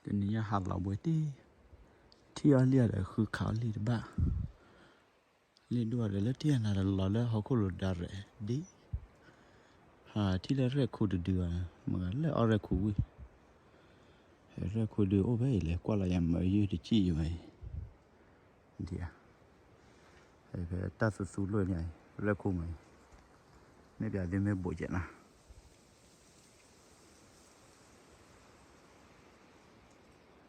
တနံၤညါဟးလီၤဘှံးတ့ၢ်, ထံၣ်အီၤလံဒီးဃုခးအီၤလံတဘၣ်, လံၣ်ဒိၣ်ဒီးလၢတံၢ်အနၤဒီးလီၤလၢဟီၣ်ခိၣ်လိၤဒၣ်ရဲၣ်ဒံး, ဟးထံၣ်လၢရဲၣ်ခိၣ်တဒုဘၣ်, မ့ၢ်လၢအီၣ်ရဲၣ်ခိၣ်ဝံၤ, ရဲၣ်ခိၣ်ဒုအိၣ်ဖဲအံၤလဲၤကွၢ်လီၤယၤမၤယုၢ်တကံၣ်ယၤအံၤ, ဒ်ဧါ, ဖဲတၢ်သူသူလိၣ်န့ၣ်, ရဲၣ်ခိၣ်မး, မ့ၢ်ပျးသ့မ့ၢ်ဘိးကဲးနၤ ရဲ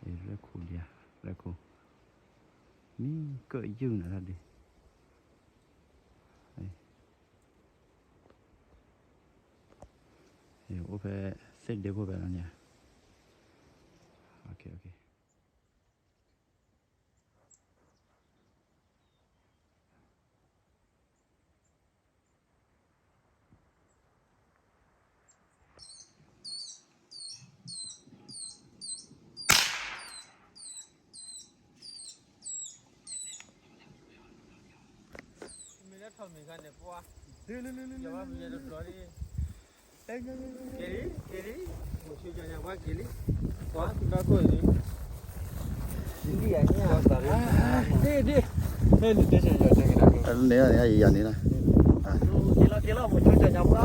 ၣ်ခိၣ်လံဧါ, ရဲၣ်ခိၣ်, မ့ၢ်ကၢၣ်ယုၢ်နၤတၢ်ဒုး, အိၣ်ဖဲသ့ၣ်ဒ့ခိၣ်ဖဲလီၤန့ၣ်ဧါ, န့ၣ် ယၤန့ၣ်လီၤ, စီၣ်တၢ်ခိၣ်ဒီးမိၤဆိဒိၣ်အံၤထံၣ်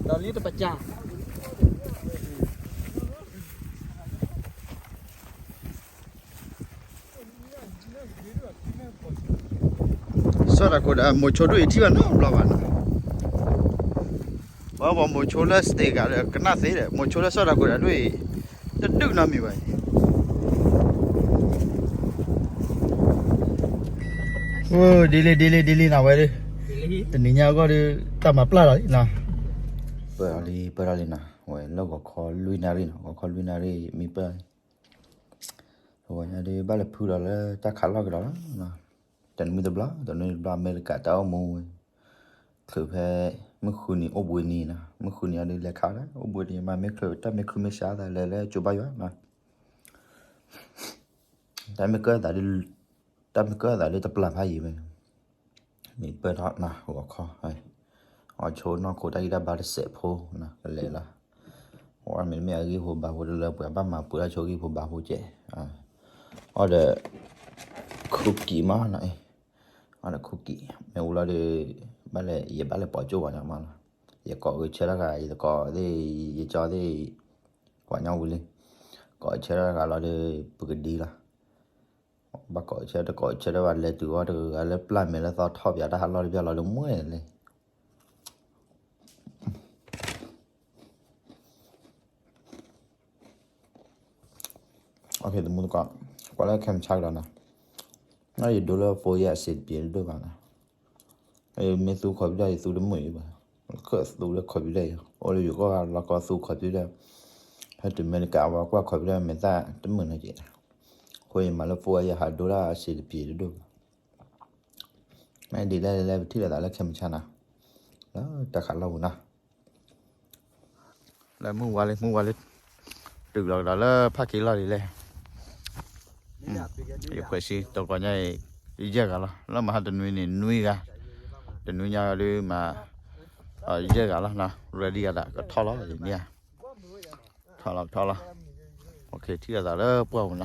ဘၣ်နီတဘျီဘၣ်နီၤ, ပှၤမိၤဆိလၢ state ဂၤဒီးကနၣ်သ့ဒီး မိၤဆိလၢစီၣ်တၢ်ခိၣ်ဒီးဒိၣ်အံၤ, တဒုးနီတမံၤဘၣ်အံၤ, ဒ်လံ ဒ်လံ ဒ်လံနီၤဝဲဒၣ်, တနံၤညါအဂီၢ်ဒီး တၢ်မၤပျၢ်လီၤလံနီၤ, ပၢၢ်ထီၣ်လံ ပၢၢ်ထီၣ်လံနီၤ, ဝဲလၢဂီၤခီလွံၢ်နၣ်ရံၣ်နီၤ, ဂီၤခီလွံၢ်နၣ်ရံၣ်မံပၢၢ် ပဝဲညါဒုးဘၣ်လဲၤဖုဒီးလၢတၢ်ခးလီၢ်ကဒီးလီၤ, တနွံတဘျီ တနွံတဘျီ အမဲရကၤတၢ်အိၣ်မူဝဲ, ချုးဖဲ မုၢ်ဃုနံၤအိၣ်ဘှံးနံၤနီၤ, မုၢ်ဃုနံၤအဒုးလဲၤခးဒၣ် အိၣ်ဘှံးနံၤမး မ့ၢ်ချုးတၢ်မ့ၢ်ခုမ့ၢ်ဆါသးလဲၤလၢကၠိဘါယွၤနီၤ, တၢ်မ့ၢ်ကၢၣ်သးဒုး တၢ်မ့ၢ်ကၢၣ်သးလၢတပျၢ်ဖးယံၤဝဲ မ့ၢ်ပၢၢ်ထီၣ်နၤ ဂီၤခီ, အီၤဆိနီၢ်ခိတၢ်ဂံၢ်တၢ်ဘါတစဲးဖိနီၤ ကလဲၤလီၤ, အဝဲမ့တမ့ၢ်အဂံၢ်ဖိဘါဖိတလၢပှဲၤ ဘၣ်မၤပှဲၤထီၣ်ဆိဂံၢ်ဖိဘါဖိကဲး, အီၤဒီး ခူကံမးနီၤ, အီၤဒီးခူကံ မ့ၢ်ဝံၤလီၤဒီး ဘၣ်လဲၤ ယဘၣ်လဲၤပိာ်ကၠိဝဲန့ၣ်မးနီၤ, ယကိးကဆၢတၢ်ဂၤ ယတကိးသ့ၣ် ယကၠီသ့ၣ် ကွၢ်ညီဝံၤလံ, ကိးဆၢတၢ်ဂၤလီၤဒီး ပကဒံလီၤ ဘၣ်ကိးဆၢတကိးဆၢတဘၣ် လဲၤတုၤအီၤတဂၤလၢပျၢ်မဲာ်လၢသီထီၣ်ပၠးတၢ်ဟးလီၢ်တပျၢ်လီၤဒီးမွဲၢ်လံ, သမူသကိး, ကွၢ်လၢခဲမုၢ်ဆါကဒီးနီၤ, နယဒိလၢ phone ယဲအစ့တပံၤတဒိၣ်ဘၣ်နီၤ, မ့ၢ်သူ computer ယသူတမုာ်အံၤဘၣ်, ကသူလၢ computer အံၤ အိၣ်လၢယိၤကီၢ်ဂၤလီၤကီသူ computer, ဟဲတုၤအမဲရကၤဝဲကွၢ် computer မဲာ်သၣ်တမုာ်နီၤက့ၤ, အဃိယမၤလၢ phone ယဲဟးဒိတၢ်အစ့တပံၤတဒိၣ်ဘၣ်, မ့ၢ်ဒ်လဲၣ်လဲၣ် ပထံၣ်လိာ်သးလၢခဲမုၢ်ဆါနီၤ, လၢတၢ်ခးလီၢ်ပူၤနီၤ လၢမုၢ်ဝါလံ မုၢ်ဝါလံ, တုၤလီၤကဒီးလၢဖးက့ၤလီၢ်ဒ်လဲၣ်, ယခွဲးစံ တကီၢ်ညါအံၤ ယဲၢ်ဂၤလီၤ, လၢမဟါတနွံန့ၣ် နွံဂၤ, တနွံညါဒုးမၤ ယဲၢ်ဂၤလီၤ, ready အသး ကထီၣ်လီၤန့ၣ်ဧါ, ထီၣ်လီၤ ထီၣ်လီၤ, ထံၣ်လိာ်သးလၢပှၢ်ပူၤနီၤ,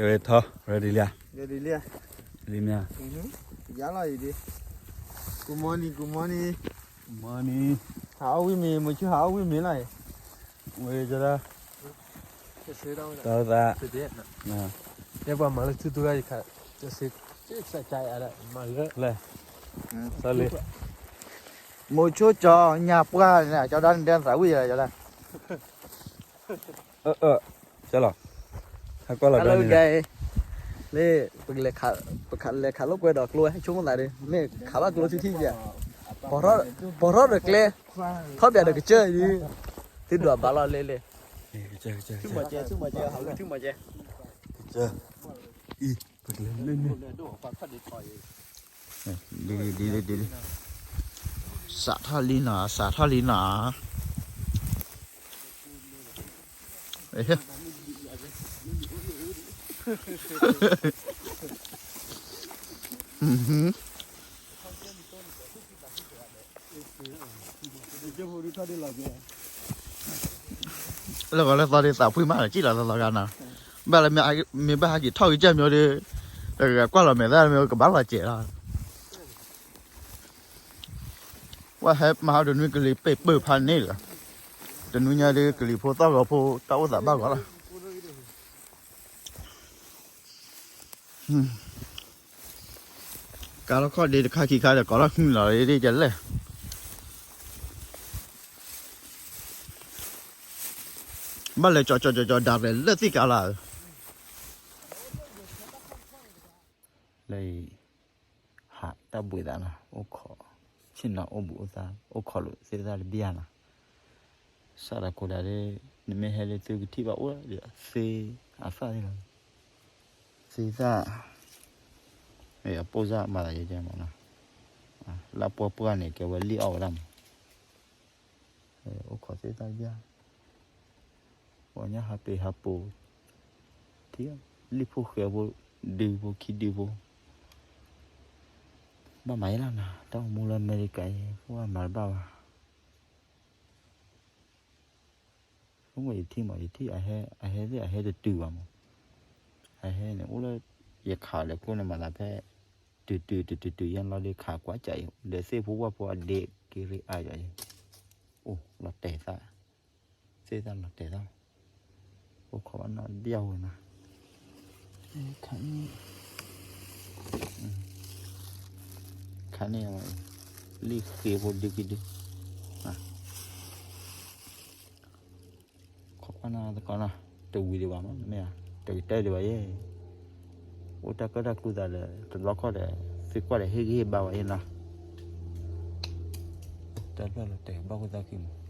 ထီၣ် ready လံဧါ, လံမ့ၢ်ဧါ, ယၤလီၤအံၤဒ်, Good morning, good morning, morning, ဟးအီၣ်ဝံၣ်မ့ၤ မိၤဆိဟးအီၣ်ဝံၣ်မ့ၤလီၤအံၤ, ဝဲကဒၣ်, တၢ်သး, ယဲပှၤမၤလၢထူထူလၢယခါ, လဲၣ်, မိၤဆိကၠီညါပှၢ်န့ၣ် ကၠီဒၣ်န့ၣ်ဒဲသးဝံၣ်ယၤလီၤ, ကၠီလီၤ, ဟဲကွၢ်လီၤဒၣ်န့ၣ်, လၢ ပကလဲၤခးလိာ်ကွဲဒီးကျိဝဲ ဆိကမိၣ်သးဒီး မ့ၢ်ခးဘၣ်ကျိထံထံယဲၢ်, ပိာ်ထီၣ်ဒီးကျဲ, ထီၣ်ပၠးဒီးကစၢၢ်ဒ်, သုဒွးဘၣ်လီၤလဲၣ်လဲၣ်, ကစၢၢ်, ကစၢၢ်, ကစၢၢ်, ပကလဲၤလၢန့ၣ်, ဒ်လံ ဒ်လံ ဒ်လံ, စးထီၣ်လံနီၤ စးထီၣ်လံနီၤ. လၢဂီၤလၢသီဒီးသးဖှံမးလီၤ ကံၣ်လီၤသီသီဂၤနီၤ, ဘၣ်လၢမ့ၢ်ဘၣ်ဟဲက့ၤထီၣ်ကံၢ်ကၢ်မၠိဒီး တဂၤကွၢ်လီၤမဲာ်သၣ်မ့ၢ်ကဘၣ်လီၤစဲးလီၤ. ဝဲဟဲမၤဟးတနွံကလံၤပ့ၢ်ပၢၢ်ဖးန့ၣ်လီၤ, တနွံညါဒီးကလံၤဖိသီၣ်ဂီၤဖိတၢ်အိၣ်သးဘၣ်ဂီၤလီၤ. ကါလီၤခီၣ်ဒ့တခါခံခါဒီး ကိးထီၣ်ဃုလီၤဒ်ကလဲၣ်, ဘၣ်လဲၤကၠီကၠီကၠီကၠီဒၣ်လဲာ်လၢသ့ၣ်ကါလီၤ. လၢအံၤ ဟးတၢ်ဘှံးသးနီၤ, အိၣ်ခိး ဆ့ၣ်နီၤအိၣ်ဘှံးအိၣ်သါ အိၣ်ခိးလိာ်သ့ၣ်တၢ်တဘျီနီၤ, စးထီၣ်ခိၣ်ဒၣ်ဒီး နမ့ၢ်ဟဲလၢသုကထံၣ်ဘၣ်အိၣ်ဒီးသ့အသၣ်သ့ၣ်လီၤ, သ့သၣ် အပိၢ်စၢ်မၤသးယဲကဲမးနီၤ, လၢပှၢ်ပှၢ်န့ၣ် ကဲဝဲလံၣ်အီၣ်ဝဲဒၣ်မး အိၣ်ခိးသ့ၣ်သၣ်ယၢ်, ပှၤညါဟးပ့ၤဟးပိာ်, ထံၣ်လံၣ်ဖိဃဲဖိ, ဒုဖိခံဒုဖိ, ဘၣ်မၤယဲလီၤနီၤ, တၢ်အိၣ်မူလၢအမဲရကၤအံၤ ပှၤမၤတဘၣ်ဘၣ် ဆိကမိၣ်ယထံၣ်မး ယထံၣ် အဟဲသ့ၣ်အဟဲတတုၤဘၣ်မး, အဟဲန့ၣ် အိၣ်လၢ ယခးဒီးခိၣ်န့ၣ်မၤသးဖဲ တုၤတုၤတုၤတုၤတုၤယဲလီၤဒီးခးကွၢ်ကၠးအံၤ ဒီးသ့ၣ်ဖိဝၣ်ဖိအဒ့က့ၤရ့အါယၤအံၤ, အိၣ်လီၤတဲာ်သၣ်, သ့ၣ်သၣ်လီၤတဲာ်သၣ်, အိၣ်ခိးဘၣ်နီၢ်တဘျီဝဲနီၤ, ခးန့ၢ် ခးန့ၢ်အီၤ လံၣ်ဃ့ဖိဒုက့ၤဒု, ခိးကွၢ်နီၢ်သကိးနီၤ, တဝံၤဒံးဘၣ်မး မ့ၢ်ဧါ, တကတၢၢ်ဒံးဘၣ်ယဲ, အိၣ်တၢ်ကၢၣ်တၢ်ကူသးဒီး တဘျီခီၣ်ဒီး သုကွၢ်ဒီးဟ့ၣ်ဂံၢ်ဟ့ၣ်ဘါဝဲယဲနီၤ, တၢ်ဘျီလီၤတဲာ်ဘၣ်ဃိသးက့ၤမး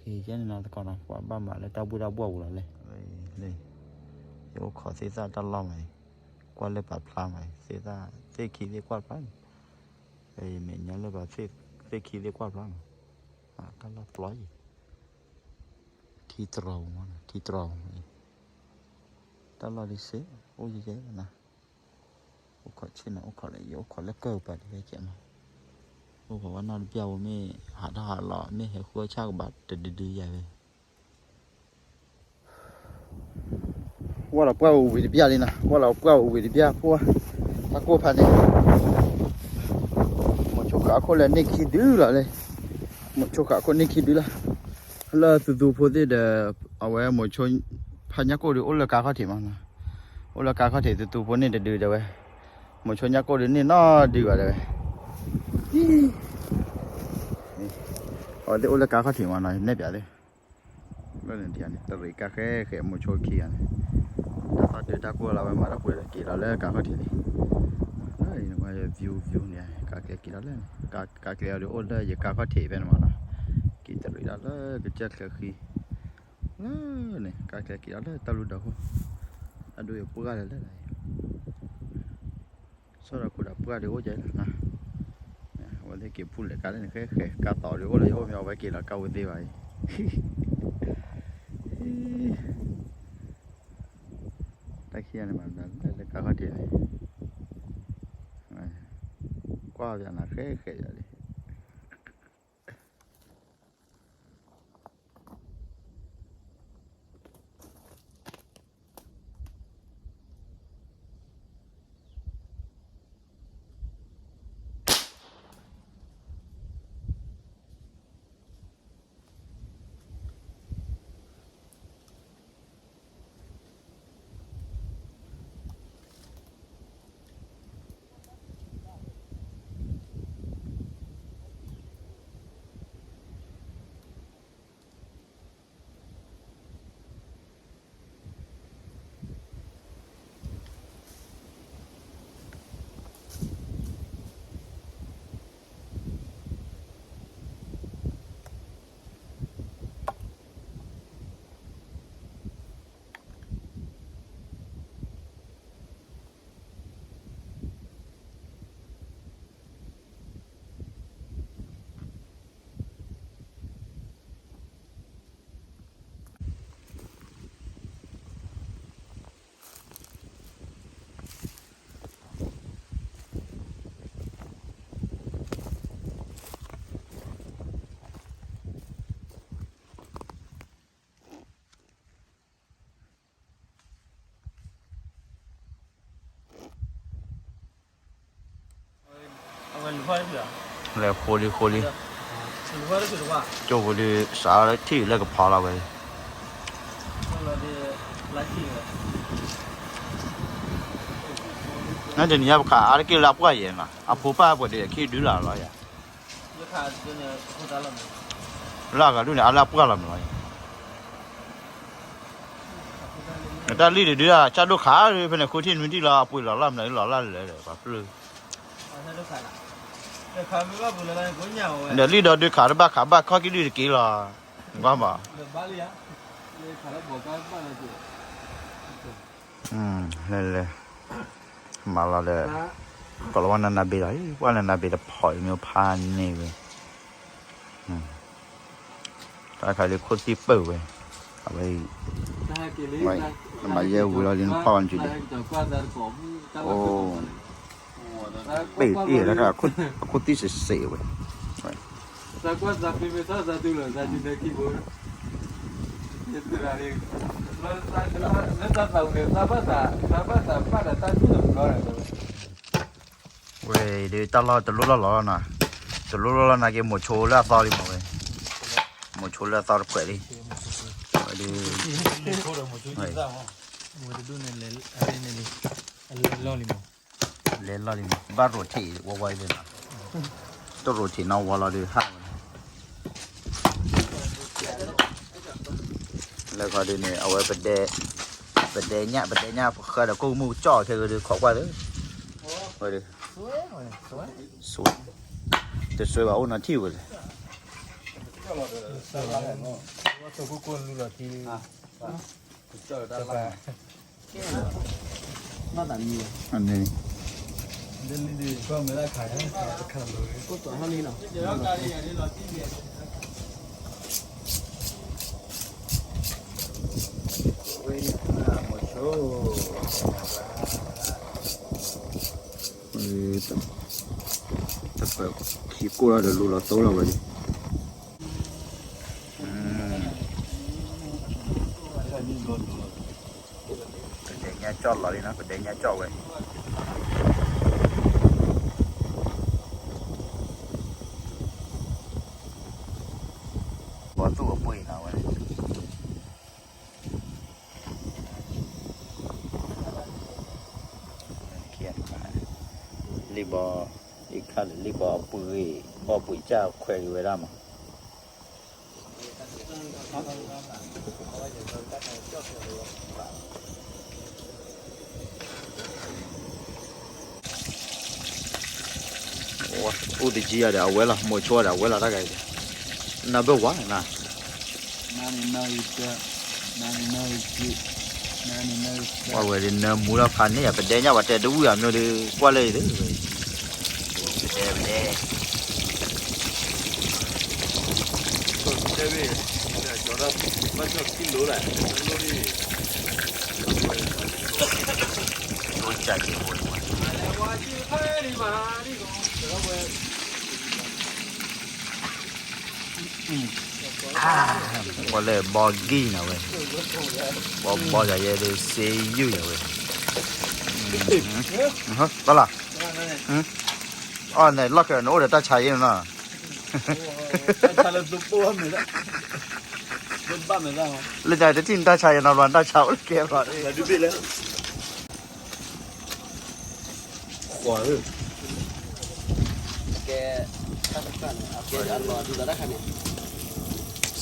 ယဲန့ၣ်နီၤသကိးနီၤ ပှၤဘၣ်မးလၢတၢ်ဘှ့ၣ်တၢ်ဘှီၣ်ပူၤလီၤလဲၣ်, ယအိၣ်ခိးသ့ၣ်သၣ်တၢ်လီၢ်မးအံၤ, ကွၢ်လၢပာ်ဖျါမးအံၤ သ့ၣ်သၣ် သ့ၣ်ခံသ့ၣ်ကွၢ်ဖျါန့ၣ်, မဲာ်ညါလၢပှၤ သ့ၣ်ခံသ့ၣ်ကွၢ်ဖျါနီၤ, တၢ်လီၢ်ပျီအံၤ, ထံတြီၤပူၤမးနီၤ ထံတြီၤပူၤအံၤ, တၢ်လီၢ်ဒ်စ့ၢ် အိၣ်ယဲၢ်ယဲၢ်နီၤ အိၣ်ခိးဆ့ၣ်နီၤ အိၣ်ခိးလၢယအိၣ်ခိးလၢကၢၢ်ပၤတဝဲကဲမး, အိၣ်ခိးဝဲနီၢ်တဘျီဝဲမ့ၢ်ဟးထီၣ်ဟးလီၤ မ့ၢ်ဟဲဃုအီၣ်ဆၣ်ကဘၣ်တဒုဒုယၤဝဲ, ဝဲလီၤပှၢ်ဝံၤတဘျီလံနီၤ ဝဲလီၤပှၢ်ဝံၤတဘျီဖိ, တၢ်ကိၢ်ဖးန့ၣ်, မိၤဆိဃာ်အခိၣ်လၢန့ၢ်ခံဒုလီၤလဲၣ်, မိၤဆိဃာ်အခိၣ်န့ၢ်ခံဒုလီၤ, လၢသူသူဖိသ့ၣ်ဒီး, အဝဲမိၤဆိ, ဖးညၣ်ကိၣ်ဒုးအိၣ်လၢကါခီၣ်ထံးမးနီၤ, အိၣ်လၢကါခီၣ်ထံးသူသူဖိန့ၣ်တဒုတဲဝဲ, မိၤဆိညၣ်ကိၣ်ဒုးန့ၢ်နီၢ်ဒုဘၣ်တဲဝဲ, အဝဲသ့ၣ်အိၣ်လၢကါခီၣ်ထံးမးနီၤ နဲၣ်ပၠးသ့ၣ် ဘၣ်န့ၣ်ဒ်န့ၣ် တရံးကါဃဲဃဲမိၤဆိခံဂၤန့ၣ်, တၢ်သီတုၤတၢ်ကိၢ်လီၤဝဲမၤတၢ်ပှဲၤဒီး က့ၤလီၤလၢကါခီၣ်ထံးန့ၣ်, လၢအံၤန့ၣ် view view န့ၣ် ကါကျဲက့ၤလီၤလၢန့ၣ်, ကါကျဲအီၤဒီးအိၣ်လၢယကါခီၣ်ထံးဖဲန့ၣ်မးနီၤ, က့ၤတရံးဒီးလၢကစၢၢ်ချၢဃံ, လၢန့ၣ် ကါကျဲက့ၤလီၤလၢတၢ်လူၢ်ဒီခိၣ်, အဒိယပှၢ်လၢလၢ ဆီဒီးခိၣ်ဒီးပှၢ်ဒုးအိၣ်ကဲလီၤနီၤ, အဝဲသ့ၣ်က့ၤဖူၣ်လဲၤကါလၢန့ၣ် ဃဲဃဲကါသိးဒုးအိၣ်လၢယအိၣ်မ့ၢ်အဝဲက့ၤလီၤကါဝဲသ့ဘၣ်အံၤ, တၢ်ခံဂၤန့ၣ်မးလၢလၢကါခီၣ်ထံးန့ၣ်, ကွၢ်ပၠးနၤဃဲဃဲယၤလံ လဲၤဃိလံဃိလံ, ကၠိဖိဒီးစးထီၣ်ထံၣ်လၢကဖီလီၤဝဲ, နတနံၤညါပခးအါတက့ၢ်လၢအပှၢ်ယဲၢ်နီၤ, အဖိပၢ်ပှဲၤဒီးခံဒုလၢ်လီၤယၤ, လၢအဂၤဒုန့ၣ် အလၢအပှၢ်လီၤမးလီၤ, တၢ်လံၣ်တဒု ဆၣ်ဒိၣ်ခး ဖဲန့ၣ်ဃုထံၣ်နွံထံၣ်လီၤ အပှ့ၤလီၤလၢ်မနုၤလီၤလၢ်လၢာ်ဒီးပှၤပျုၢ် ဒီးလံၣ်ဒီးဒုးခးတဘၣ်ခးဘၣ်ခီၣ်ကံၣ်ဒုတက့ၢ်လီၤ, ကွၢ်မး, လဲၤလဲၤ, မၤလီၤဒီး, ကီၤလၤဝါနးနးဘ့ၣ်လီၤ, ပှၢ်နးနးဘ့ၣ်တဖီအံၤမ့ၢ်ဖးန့ၢ်ဝဲ, တၢ်ခါလၢခိၣ်သံၣ်ပၢၢ်ဝဲ, အဝဲအံၤ, နမၤယဲဝံၤလီၤလံနဖီၣ်အီၤနစုဒံး, အိ, ပ့ၢ်ပ့ၢ်တၢ်ခါ, အခိၣ်သံၣ်စ့ၢ်စ့ၢ်ဝဲ, ဝဲဒုးတၢ်လီၢ်တလိၣ်လီၢ်လီၤနီၤ, တလိၣ်လီၢ်လီၤနာ်က့ မိၤဆိလၢအသီလံမးဝဲ, မိၤဆိလၢအသီတခွဲးလံ, ဝဲဒုး, ဝဲတဒူၣ်န့ၣ်လဲၤလီၤလံမး, လဲၤလီၤလံမး ဘၣ်ရိးထံးဝီဝီအံၤလၢနီၤ, တရိးထံးနီၢ်ဝီလီၤဒုးဟးဝဲ လၢခီဒုးန့ၣ် အဝဲပဒဲ, ပဒဲညၣ် ပဒဲညၣ်ပဃၢဒီးကိၣ်မုၢ်ကၠီၣ်ခဲကဒုးခိးကွၢ်သၢ, ဝဲဒုး, တစွဲဘၣ်အိၣ်နီၤထံၣ်ဝဲလဲၣ်, အန့ၣ်, တပၢၢ်ခံကိၢ်လီၤဒီးလူလီၤသိလီၤဝဲလံ, ပဒဲညၣ်ကၠီၣ်လီၤလံနီၤ ပဒဲညၣ်ကၠီၣ်ဝဲ, ဘီသူၣ်အပှ့ၤနီၤဝဲ, လံၣ်ဘီ, လံၣ်ခါလံၣ်ဘီအပှ့ၤ, ဘီပှ့ၤကၢ်ခွဲးက့ၤဝဲဒၣ်မး အိၣ်တကံယၤဒီးအဝဲလီၤ မိၤဆိဒီးအဝဲလီၤတၢ်ဂၤအံၤ, နဘၢၣ်ဝါနၤ, ပှၤဝဲဒ်နၢမူလၢဖးန့ၣ် ပဒဲညၣ်ပှၤတဲတဝံၣ်အမျိုးဒီး ကွၢ်လၢအံၤဒီး, ပဒဲပဒဲ ပှၤလဲၤဘီဂံၢ်နၤဝဲ, ပှၤဘီယၤယဲဒၣ်စ့ယုၢ်ယၤဝဲ, ဘၣ်လီၤ, အီၣ်န့ၣ်လီၢ်ခဲအံၤနအိၣ်ဒီးတၢ်ဆါယဲန့ၣ်နီၤ, လၢတၢ်တထံၣ်နတၢ်ဆါယဲနီၤ ဘျီနတၢ်ဆါအိၣ်လၢကဲဘျီ စံးကဲးထီၣ်လံ,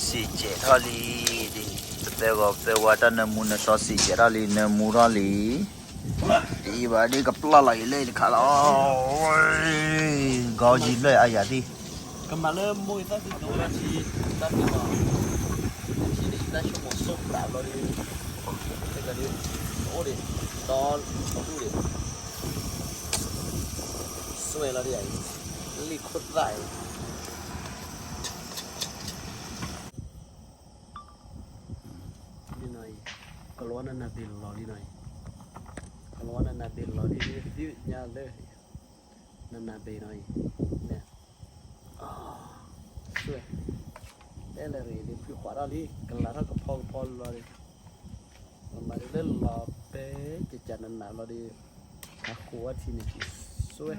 ဒ်ပသဲဂီၤပသဲဝါတၢ်နၢမူနၢဆှီစံးကဲးထီၣ်လံ နၢမူထီၣ်လံ, ဒ်ဘၣ်ဒ်ကပျၢ်လီၤအံၤလၢတခါလီၤ, ဂီၤယံၤလၢအယၤသ့ၣ်, ကမၤလၢမိၢ်အံၤသၣ်သံသိးဝဲဒၣ်ထံ, တၢ်သ့ၣ်လီၤ, ထံဒ်အံၤတၢ်ဆိကမိၣ်စိၢ်ပြးဘျီဒီး, တကးဒ်, အိၣ်ဒံး, ဒီဒူၣ်ဒံး, စွဲလီၤဒ်အံၤ, လံၣ်ခိၣ်သၣ်အံၤ ဒ်နီၤအံၤ, ကလီၤနးနးဘ့ၣ်လီၤလံနီၤအံၤ, ကလီၤနးနးဘ့ၣ်လီၤလံ ဒ်သ့ၣ်ညါလၢ, နးနးဘ့ၣ်နီၤအံၤ, န့ၣ်, စွဲ, တဲလၢရ့ၣ်ဒ်ဖုးဃွးထီၣ်လံ ကလၤထီၣ်ကဖီကဖီလီၤလံ, မၤဒ်လၢလီၤပဲကကနးနးလီၤဒီး, အဃိအထံန့ၣ်က့ၤစွဲ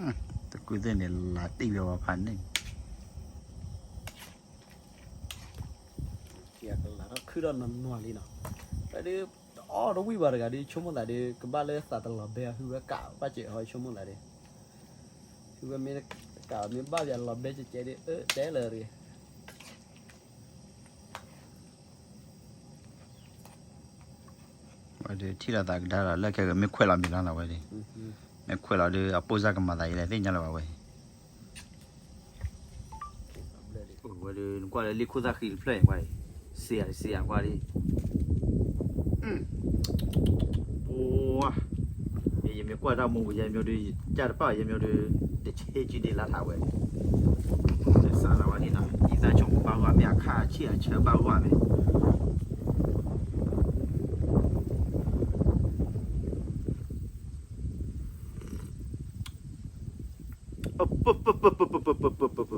တကူသ့ၣ်န့ၣ် လၤတံၢ်ဝဲဝဲဖးန့ၣ် ကလးထီၣ်ခုထီၣ်နွၤနွၤလံနီၤ, ဝဲဒုး တအီၣ်တဝံၣ်ဘၣ်တဂၤဒုး ဆိကမိၣ်သးဒုး ကဘၣ်လၢသးတလီၤဘဲအီၤ ဟုဝဲကးဘၣ်စဲးဟီ ဆိကမိၣ်သးဒုး, ဟုဝဲမ့ၢ်ကးမ့ၢ်ဘၣ်ပၠးလီၤဘဲကဲကဲဒုး အၢ တဲလၢာ်တဂ့ၤ ဝဲဒုးထံၣ်လိာ်သးကဒါဒီး လၢခဲကမ့ၢ်ခွဲးလီၤမံၤလီၤနီၤဝဲဒုး, မ့ၢ်ခွဲးလီၤဒုး အပိၢ်စၢ်ကမၤသးယလဲၣ်သ့ၣ်ညါလၢၤဘၣ်ဝဲ, ဝဲဒုး နကွၢ်လၢလံာ်ခိၣ်သၣ်ဃံတဖျၢၣ်အံၤကွၢ်အံၤ, စံးယၤတစံးယၤကွၢ်ဒ် ပှၤ, ယမ့ၢ်ကွၢ်တၢ်မူပူၤ ယဲမ့ၢ်ဒုး ယကၢ်တပၣ်ယဲမ့ၢ်ဒုး တဆ့ကံဒ့လါထးဝဲ, စးလီၤဝဲန့ၣ်နီၤ အံသၣ်ဆိကမိၣ်ဘၣ်ဂီၢ်မ့ၢ် အခၣ်ဆံၣ်အဆၢဘၣ်ဂီၢ်မ့ၢ်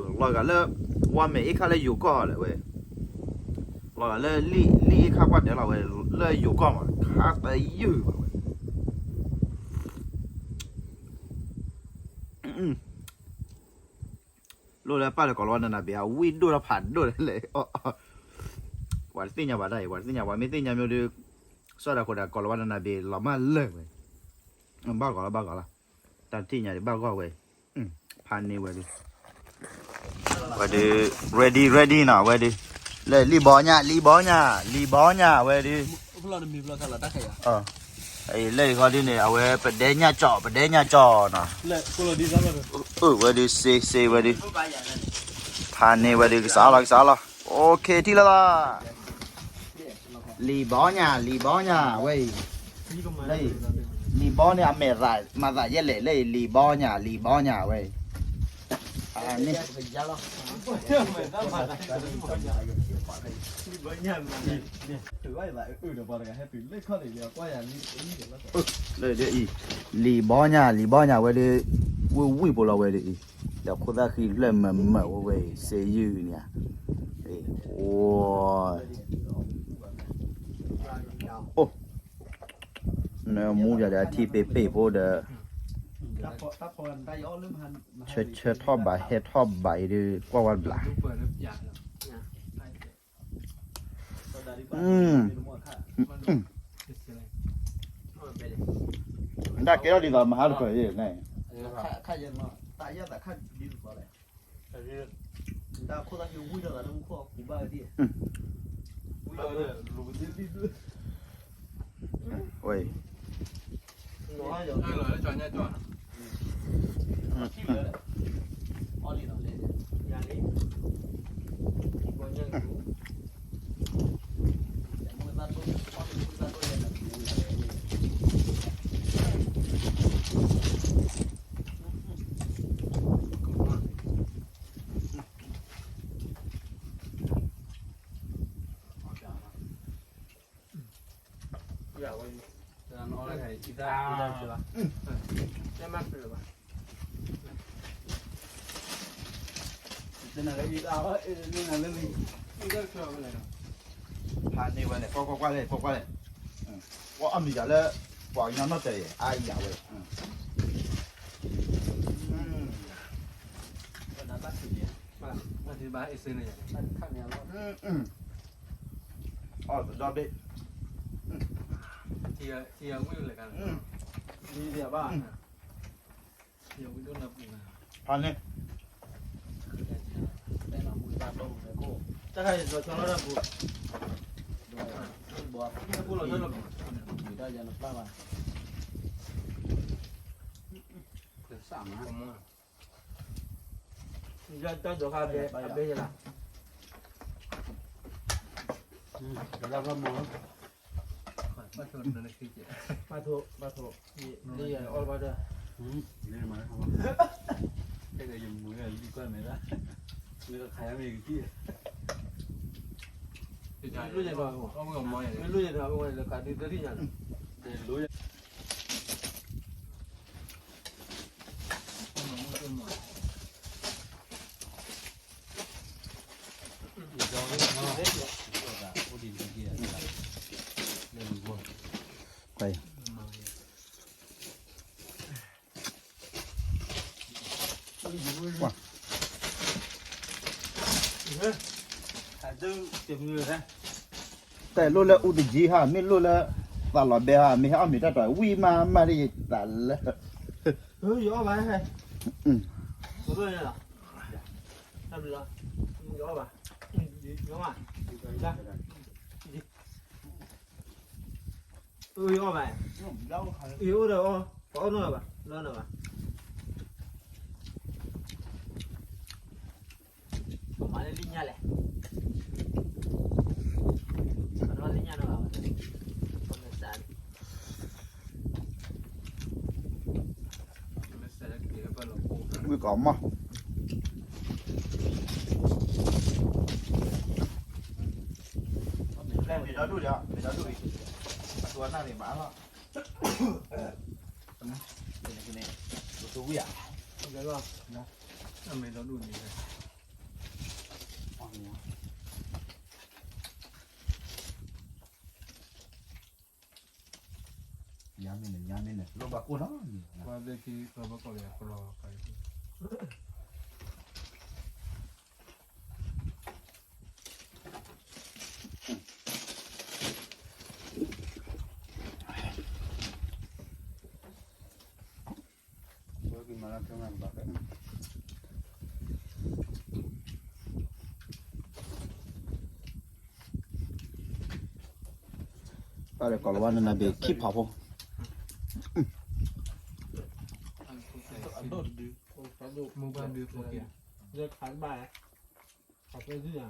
လီၤဂာ်လၢ ဝါမဲာ်အ့ၣ်ခါလၢယိၤကီၢ်လၢဝဲ, လီၤဂာ်လၢလံၣ်အ့ၣ်ခါကွၢ်တဲလီၤဝဲ လၢယိၤကီၢ်မး ခါတယုၢ်ဘၣ်ဝဲ လိၣ်လၢပၢ်လၢကီၤလၤဝါနနၤဘ့ၣ် အဝံၣ်ဒိၣ်ထီၣ်ဖးဒိၣ်လၢ ပှၤတသ့ၣ်ညါဘၣ်တၢ်အံၤ ပှၤတသ့ၣ်ညါ ပှၤမ့ၢ်သ့ၣ်ညါမ့ၢ်ဒုး စီၤဒၤခိၣ်ဒၣ်ကီၤလၤဝါနနၤဘ့ၣ် လီၤမၢ်လၢာ်ဝဲ, ဘၣ်ဂီၤလီၤ ဘၣ်ဂီၤလီၤ, တၢ်တသ့ၣ်ညါဒံးဘၣ်ဂီၢ်ဝဲ, ဖးန့ၢ်ဝဲဒုး ဝဲဒုး ready ready နီၤ ဝဲဒုး, လၢလံာ်ဘီညၣ် လံာ်ဘီညၣ် လံာ်ဘီညၣ်ဝဲဒုး, လၢအံၤဃီဒုးန့ၣ် အဝဲပဒဲညၣ်ကၠီၣ် ပဒဲညၣ်ကၠီၣ်နီၤ, အၢ ဝဲဒုး စ့ စ့ ဝဲဒုး, ဖးန့ၢ်ဝဲဒုး ကစးလီၤ ကစးလီၤ, OK ထံၣ်လိာ်သး လံာ်ဘီညၣ် လံာ်ဘီညၣ်ဝဲအံၤ, လံာ်ဘီန့ၣ် အမဲာ်သး မၤသးယဲလဲၣ် လၢအံၤ လံာ်ဘီညၣ် လံာ်ဘီညၣ်ဝဲအံၤ, န့ၣ် လၢဒ်အံၤ, လံာ်ဘီညၣ် လံာ်ဘီညၣ်ဝဲဒၣ်, ဝံၣ်ဝံၣ်ဖိလီၤဝဲဒၣ်အံၤ, ဒီးခိၣ်သၣ်ဃံတဖျၢၣ်မၢၢ်မၢၢ်ဝဲဝဲအံၤ စ့ယုၢ်န့ၣ်ဧါ, အိ, နမူယၤဒီးအထံပ့ၤပ့ၤဖိဒီး, ဆၢထီၣ်ဘးဟဲထီၣ်ဘးအံၤဒီး ကွၢ်ဝဲတဘျီ တၢ်ကဲထီၣ်ဒ်သိးမဟါတဖၢၣ်အံၤန့ၣ်, ဝဲအံၤ ဖးန့ၢ်ဝဲန့ၣ် ကွၢ်ကွၢ်ကွၢ်လဲၣ် ကွၢ်ကွၢ်လဲၣ်, ပှၤအီၣ်မံၤယၤလၢ ပှၤကညီနီၢ်တၢၤအံၤ အါယၤဝဲ, အီၣ်တဒီဘ့ၣ်, ဖးန့ၢ် တၢ်လိၣ်လၢအူတကံဟါ မ့ၢ်လိၣ်လၢ သးလီၤဘဲဟါ မ့ၢ်ဟဲအီၣ်မ့ၤတၢ်တီၤ ဝံၣ်မးမးလၢယသးလၢ ယအီၣ်ဘၣ်ဟဲ ယအီၣ်ဘၣ် ယအိၣ်ဒီးအီၣ် ပှၤအီၣ်နီၢ်ဘၣ် လီၤနီၢ်ဘၣ် ပမၤလၢလံၣ်ညါလဲၣ် ပမၤလၢလံၣ်ညါနီၢ်ဘၣ် ဝံၣ်ကီးမး မ့ၢ်ဒီဒူၣ်ဒီး မ့ၢ်ဒီဒူၣ်အံၤ အတူအနၢ်န့ၣ်မၤအါလီၤ ကန့ၣ် ကန့ၣ် ကဝံၣ်ဧါ မ့ၢ်ဒီဒူၣ်န့ၣ် ညါမ့ၢ်န့ၣ် ညါမ့ၢ်န့ၣ် လိၣ်ဘၣ်ကိၢ်နီၤ ကွၢ်သ့ၣ်ခံ ကွၢ်ဘၣ်ကီၢ်လၢအကရီ တၢ်ဒီးကိးလီၤဝဲနနဘ့ၣ်ခံဖးဖိ မိၢ်ပၢ်ဒုးဖိက့ၤ ခးဘၣ် ခးပဲဒုးညါ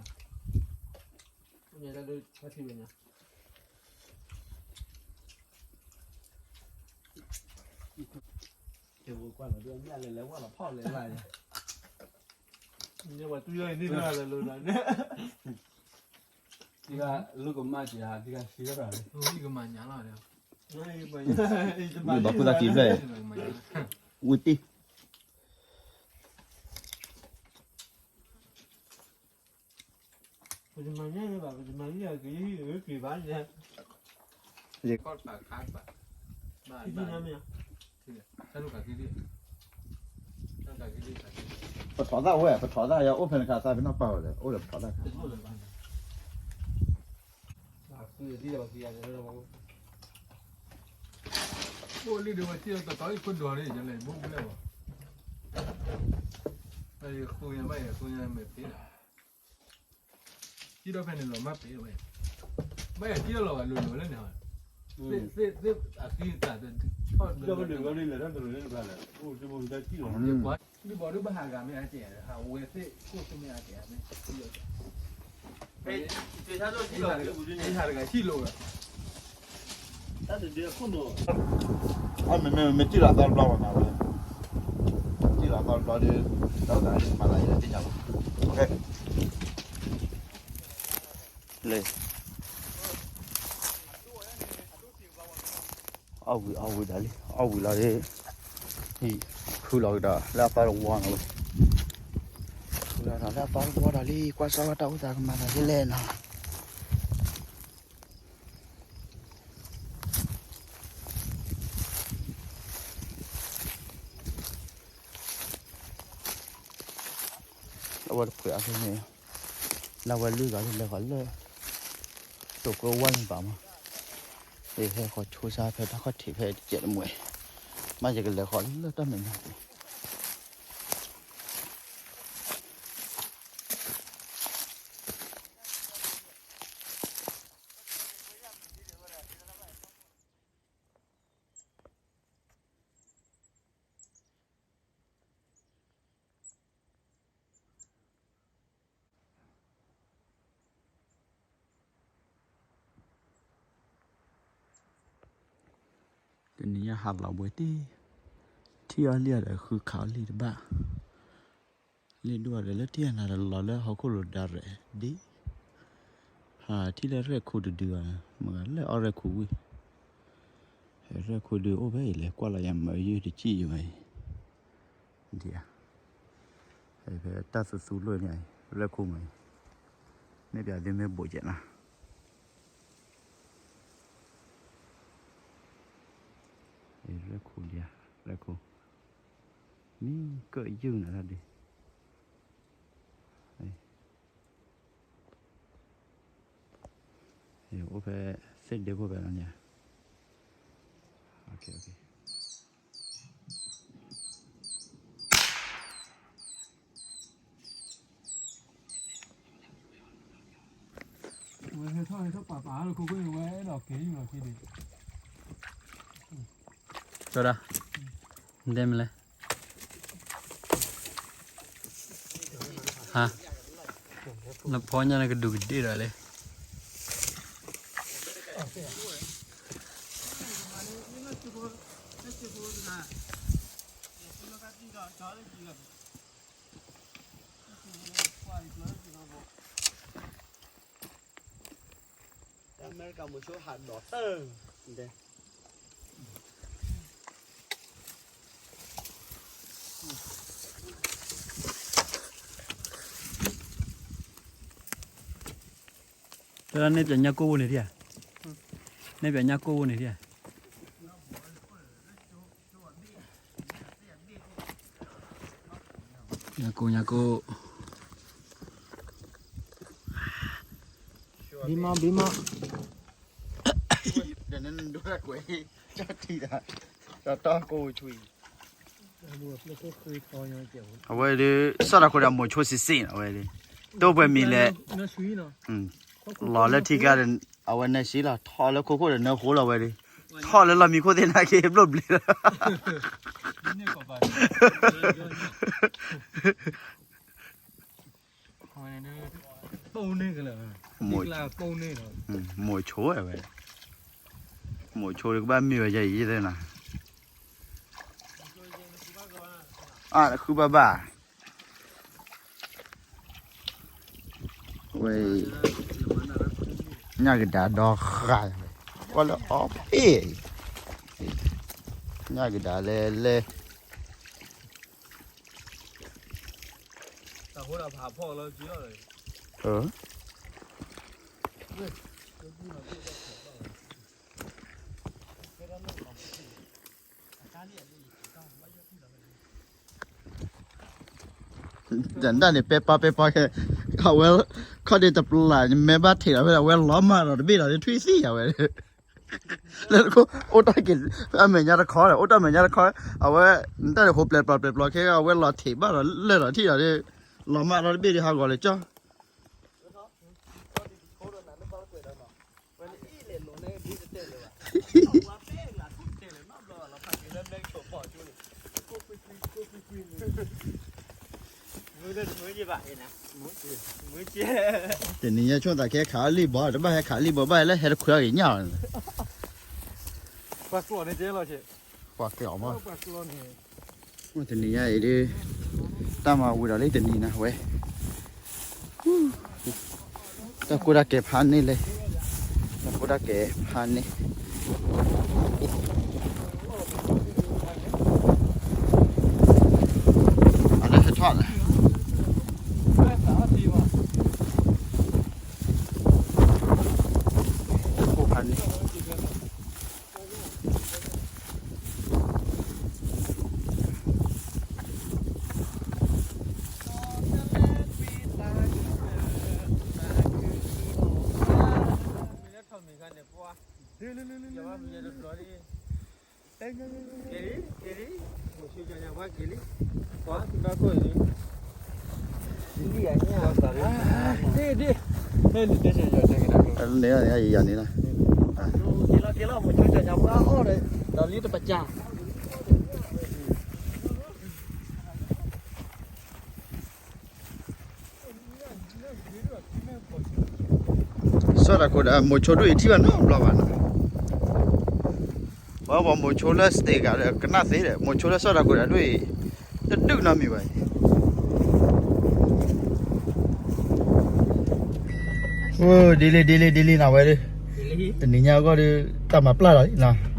ညါတၢ်ဒုးထီၣ်ထံဝဲညါ ကဲဝဲကွၢ်လီၤဒုးအညၣ်လဲၤလဲၤဝဲလီၤဖီၣ်လဲၤလၢ်ညါ ညါဝဲတူၢ်ယီၣ်အံၤန့ၣ်လၢလၢလၢန့ၣ် ဒ်ကလိကမၣ်က့ၤဧါ ဒ်ကသံလီၤ ယကမၤညါလီၤ ဝံၣ်ဘၣ်ခိၣ်သၣ်က့ၤဖျၢၣ် ဝံၣ်တံၢ် ပတမၤညါဘၣ် ပတမၤညါက့ၤ ပှၤဘၣ်ညါ ခါဘၣ် ဘၣ် ပထီၣ်သၣ်ဝဲ ပထီၣ်သၣ်ယၤ အိၣ်ဖဲန့ၣ်ခါသၣ်ဖဲနီၣ်ပာ်ဝဲဒီး အိၣ်ဒီးပထီၣ်သၣ် အိၣ်လံဒီးဝဲထံၣ်တတီၤအံၤခိၣ်ဒိးန့ၣ် ယလဲၤဘိၣ်ဘျဲၣ်ဝဲ ယဃုညါဘၣ်ယဃုညါမဲာ်ဖံးလီၤ ထံၣ်ဒီးဖဲန့ၣ်လီၤမၢ်ပ့ၤဝဲ ဘၣ်ယထံၣ်ဒီးလီၤဂာ်လိၤလိၤလၢန့ၣ် သ့ၣ်သ့ၣ်အသံသးတထီၣ်ဒီး ဒ်ဘီဒုးဘၣ်ဟးဂၤမ့ၢ်အါကဲး ဟးဝဲသ့ၣ်ခိၣ်သ့ၣ်မ့ၢ်အါကဲးမ့ၢ် ဟးတဂၤထံၣ်လိာ်ဝဲ တၢ်တဒုအခိၣ်နူာ် အမ့မ့ၢ်မ့ၢ်ထံၣ်လီၤသီတဘျီဘၣ်နၤဝဲ ထံၣ်လီၤသီတဘျီဒီး ဒီးသးမၤသးယဲသ့ၣ်ညါဘၣ် လဲၤ အီၣ်ဝံၤအီၣ်ဝံၤဒီးလံ အီၣ်ဝံၤလီၤဒီး ခုလီၤကဒီးလၢအသီတဝီနီၤဝဲ ခုလီၤဒီးလၢအသီတဝီဒီးလံ ကွၢ်စၢ်ဝဲတၢ်အိၣ်သးကမၤသးဒ်လဲၣ်နီၤ အဝဲတဖှဲးအါဖဲန့ၣ် လၢဝဲလုၢ်ဂၤလၢလဲၤဃီၤလၢ တိာ်ကွဲဝါန့ၣ်ဘၣ်မး ဟဲဃီၤဆိဆါဖဲတၢ်ခီၣ်ထံးဖဲတကဲးတမှဲၤ မ့ၢ်ယကလဲၤဃီၤလၢတၢ်မဲာ်ညါ တနံၤညါဟးလီၤဘှဲတ့ၢ် ထံၣ်အီၤလံဒီးဃုခးအီၤလံတဘၣ် လံဒိၣ်ဒီးလၢထံၣ်အနၤဒီး လီၤလၢဟီၣ်ခိၣ်လိၤဒါရဲၣ်ဒ် ဟးထံၣ်လၢရဲၣ်ခိၣ်တဒုဘၣ် မ့ၢ်လၢအီၣ်ရဲၣ်ခိၣ်ဝံၤ ရဲၣ်ခိၣ်ဒုအိၣ်ဖဲအံၤလဲၤကွၢ်လီၤယၤမၤယုၢ်တစံၣ်ယံၤဝဲအံၤ ဒ်ဧါ ဖဲတၢ်သူသူလိၣ်န့ၣ် ရဲၣ်ခိၣ်မၤအံၤ မ့ၢ်ပျးသုမ့ၢ်ဘိးကဲးနၤ ရဲၣ်ခိၣ်ဒံးဧါ ရဲၣ်ခိၣ် မ့ၢ်ကၢၣ်ယုၢ်နၤတၢ်ဒုး ဖဲသ့ၣ်ဒ့ဖိဖဲလီၤန့ၣ်ဧါ. ဝဲဟဲထီၣ်ဟဲထီၣ်ပာ်ပာ်လၢခိၣ်ခိၣ်န့ၣ် ဝဲအဲၣ်ဒိးက့ၤလီၤခံဒံး. ကၠီဒၣ်, နတဲမလဲၣ်. ဟါ, နဖီညါနကဒူးကဒ့ၣ်ဒီးလဲၣ်. အမဲရကၤမိၤဆိဟးဒီးတၢ် တၢ်န့ၣ် ပညါကိၢ်ဝိန့ၣ်ဒံဧါ, န့ၣ်ပညါကိၢ်ဝိန့ၣ်ဒံဧါ. ညါကိၢ် ညါကိၢ်. ဘံမီၢ် ဘံမီၢ်. ဒီးနဒိၣ်တၢ်ကွဲး ကၠီထံၣ်ဒီး ဒီးတီၢ်ကိၢ်ဝဲဆူအံၤ. အဝဲဒၣ် စီၣ်တၢ်ခိၣ်ဒီးမိၤဆိစံးစ့ၢ်နီၤ အဝဲဒၣ် တအိၣ်ပှဲၤမံၤလဲၣ်. လီၤလၢထံကျါဒီး အဝဲနၢၤဆံလီၤ ထီၣ်လၢခိၣ်ခိၣ်ဒီးနၢၤဃိလီၤဝဲဒၣ် ထီၣ်လၢလီၢ်မံခိၣ်သ့ၣ်နာ်က့ ဘျိၣ်ဘျ့လီၤ. မိၤဆိဝဲ မိၤဆိကဘၣ်မ့ၢ်ဝဲယဲအံၤသ့ၣ်နီၤ. အါ ဃုဘၣ်ဘၣ် ဝဲ ညၣ်ကဒါဒီဃာ်ဝဲ ကွၢ်လၢအီၣ်ဖ့ၣ် ညၣ်ကဒါလဲၣ်လဲၣ်. တၢ်န့ၣ် ပဲပာ်ပဲပာ်ခဲ အဝဲ ခီၣ်ဒ့တပျၢ် မဲဘၣ်ထံးလီၤဖဲ အဝဲလီၤမၢ်ဒီးတဘ့ၣ်ဒီး ထွံၣ်သံၣ်အဝဲ လၢ အိၣ်တၢ်က့ၤ အမဲာ်ညါတခီဒီး အိၣ်တၢ်မဲာ်ညါတခီ အဝဲ နတၢ်န့ၣ် ဟိပျဲၢ်ပျီပျဲၢ်ပျီခဲ အဝဲလီၤထံးဘၣ်ဒီး လၢာ်ဒီးထံၣ်ဒီး လီၤမၢ်ဒီးတဘ့ၣ်ဒီး ဟးဂီၤလၢကၠီ တနံၤညါဆိသးခဲခးလံၣ်ဘီ တဘၣ်ဟဲခးလံၣ်ဘီ ဘၣ်ဟဲလၢဟဲတခွဲးအီၤက့ၤညၣ်လီၤ. ပှၤကျီၣ်မး တနံၤညါအံၤဒ် တၢ်မၤဝံၤဒီးလၢတနံၤနၤဝဲ တၢ်ကိၢ်တၢ်ကဲၤဖးန့ၣ်လဲၣ်, တၢ်ကိၢ်တၢ်ကဲၤဖးန့ၣ် အလၢဟဲထီၣ်လဲၣ်, တၢ်ကိၢ်ဖးန့ၣ် န့ၣ် ယၤန့ၣ်လီၤ ဒီးလံတပစၢ် စီၣ်တၢ်ခိၣ်ဒီး မိၤဆိဒိၣ်အံၤထံၣ်ဘၣ်နီတဘျီဘၣ်နီၤ, ပှၤမိၤဆိလၢစတ့းဂၤဒီးကနၣ်သ့ဒီး မိၤဆိလၢစီၣ်တၢ်ခိၣ်ဒီးဒိၣ်အံၤ တဒုၣ်နီတမံၤဘၣ်အံၤ, အိ ဒ်လံ ဒ်လံ ဒ်လံနီၤဝဲဒၣ်, တနံၤညါအဂီၢ်ဒီး တၢ်မၤပျၢ်လီၤနီၤ